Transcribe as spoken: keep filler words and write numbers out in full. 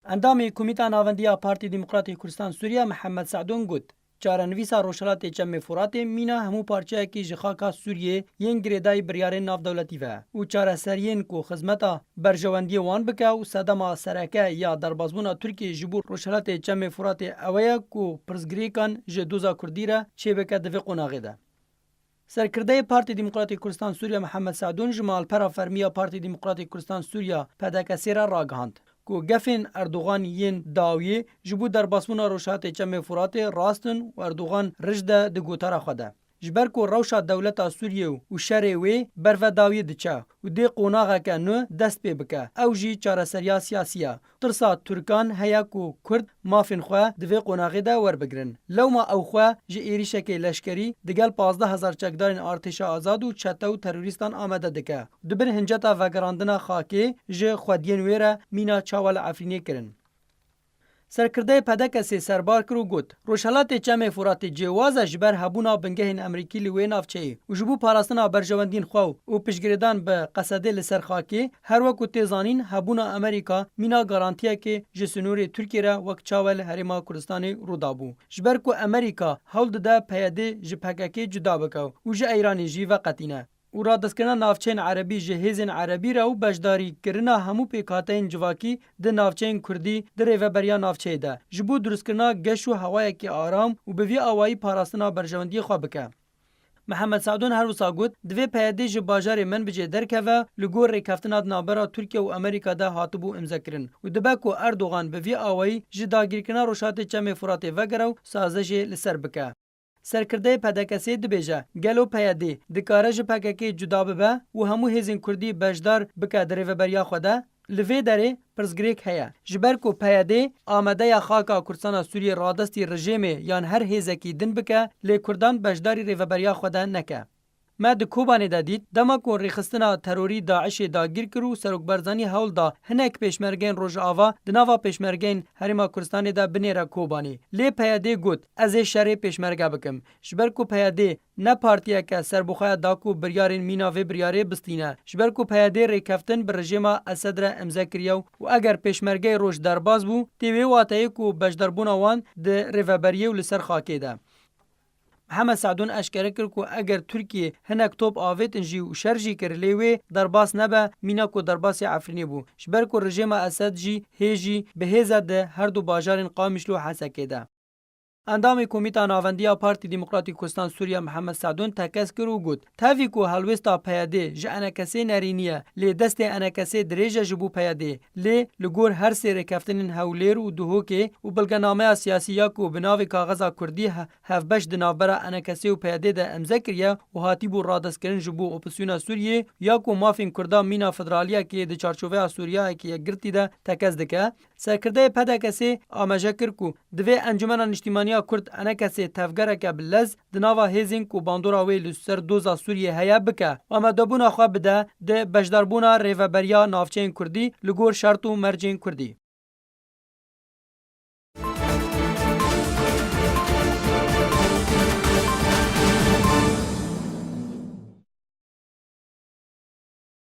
Endamê Komîta Navendî ya Partî Demokratî Kurdistan Sûriye Mihemed Sedûn got, çarenivîsa Rojhilatê Çemê Furatê mîna hemû parçeyekî ji xaka Sûriyê yên girêdayî biryarên navdewletî ve û çareseriyên ku xizmeta berjewendiyê wan bike û sedema sereke ya derbasbûna Tirkiyê ji bo Rojhilatê Çemê Furatê ew e ku pirsgirêkan ji doza Kurdî re çêbike di vê qonaxê de. Serkirdeyê Partî Demokratî Kurdistan Sûriye Mihemed Sedûn ji malpera fermî ya Partî Demokratî Kurdistan Sûriye P D K S re ragihand ku gefên Erdogan yên dawiyê ji bo derbasbûna Rojhilatê Çemê Furatê rast in û Erdogan rij de di gotara xwe de. Ji ber ku rewşa dewleta Sûriyê û şerê wê berve dawiyê diçe û dê qonaxeke nû dest pê bike, ew jî çareseriya siyasî ye. Tirsa Tirkan heye ku Kurd mafên xwe di vê qonaxê de werbigirin. Lewma ew xwe ji êrîşekê leşkerî digel pazdeh hezar çekdarên Artêşa Azad û çete û terorîstan amade dike. Di bin hinceta vegerandina xakê ji xwediyên wê re mîna çawa li Efrînê kirin. Serkirdeyê P D K S'ê serbar kir û got, Rojhelatê Çemê Furatê cêwaz e ji ber hebûna bingehên Amerîkî li wê navçeyê û ji bo parastina berjewendiyên xwe û piştgirêdan bi Qesedê li ser xakê, her wek ku tê zanîn, hebûna Amerîka mîna garantiyekê ji sînorê Tirkiyê re wek çawa li Herêma Kurdistanê rû dabû. Ji ber ku Amerîka hewl dide P Y D ji P K K cuda bike û ji Îranê jî veqetîne û radestkirina navçeyên erebî ji hêzên erebî re û beşdarîkirina hemû pêkhateyên civakî di navçeyên kurdî di rêveberiya navçeyê de ji bo dirustkirina geş û hewayekî aram û bi vî awayî parastina berjewendiyê xwe bike. Mihemed Sedûn her wisa got, Divê P Y D ji bajarê Menbicê derkeve, li gor rêkeftina di navbera Tirkiye û Amerîka de hatibû imzekirin û dibe ku Erdogan bi vî awayî ji dagirkirina Rojhilatê Çemê Furatê vegere û sazişê li ser bike. Serkirdeyê P D K S'ê dibêje, gelo P Y D dikare ji P K K cuda bibe û hemû hêzên kurdî beşdar bike di rêveberiya xwe de? Li vê derê pirsgirêk heye. Ji ber ku P Y D amade ye xaka Kurdistana Sûriyê radestî rejêmê yan her hêzekî din bike, lê kurdan beşdarî rêveberiya xwe de neke. Me di Kobanê de dît, dema ku rêxistina terorî DAIŞê dagîr kir û Serok Barzanî hewl da hinek pêşmergeyên Rojava di nava pêşmergeyên Herêma Kurdistanê de binêre Kobanê. Lê P Y D got, Ez ê şerê pêşmerge bikim. Ji ber ku P Y D ne partiyeke serbixwe ye da ku biryarên mîna vê biryarê bistîne. Ji ber ku P Y D rêkeftin bi rejêma Esed re imze kiriye û eger pêşmergeyê roj derbas bû, tê wê wateyê ku beşdarbûna wan di rêveberiyê û li ser xakê de. Mihemed Sedûn eşkere kir ku eger Tirkiyê hinek top avêtin jî û şer jî kir, lê wê derbas nebe, mîna ku derbasî Efrînê bû. Ji ber ku rejêma Esed jî hê jî bi hêz e di her du bajarên Qamîşlo û Hesekê de. Endamê Komîta Navendî ya Partî Demokratî Kurdistan Sûriye Mihemed Sedûn tekez kir û got, Tevî ku helwêsta P Y D ji ENKSê nerînî ye, lê destê ENKSê dirêj e ji bo P Y D, lê li gor her sê rêkeftinên Hewlêr û Duhokê û belgenameya siyasî ya ku bi navê kaxeza kurdî he-, hevbeş di navbera ENKSê û P Y D de imze kiriye û hatîbû radestkirin ji bo opozisyona Sûriyê ya ku mafên kurda mîna federaliyekê di çarçoveya Sûriyeyekî yekgirtî de tekez dike, Serkirdeyê P D K S'ê amaje kir ku divê Encûmena Niştîmaniya Kurd, ENKSê, tevgereke bi lez di nava hêzên ku bandora wê li ser doza Sûriyê heye bike û amadebûna xwe bide di beşdarbûna rêveberiya navçeyên kurdî li gor şert û mercên kurdî.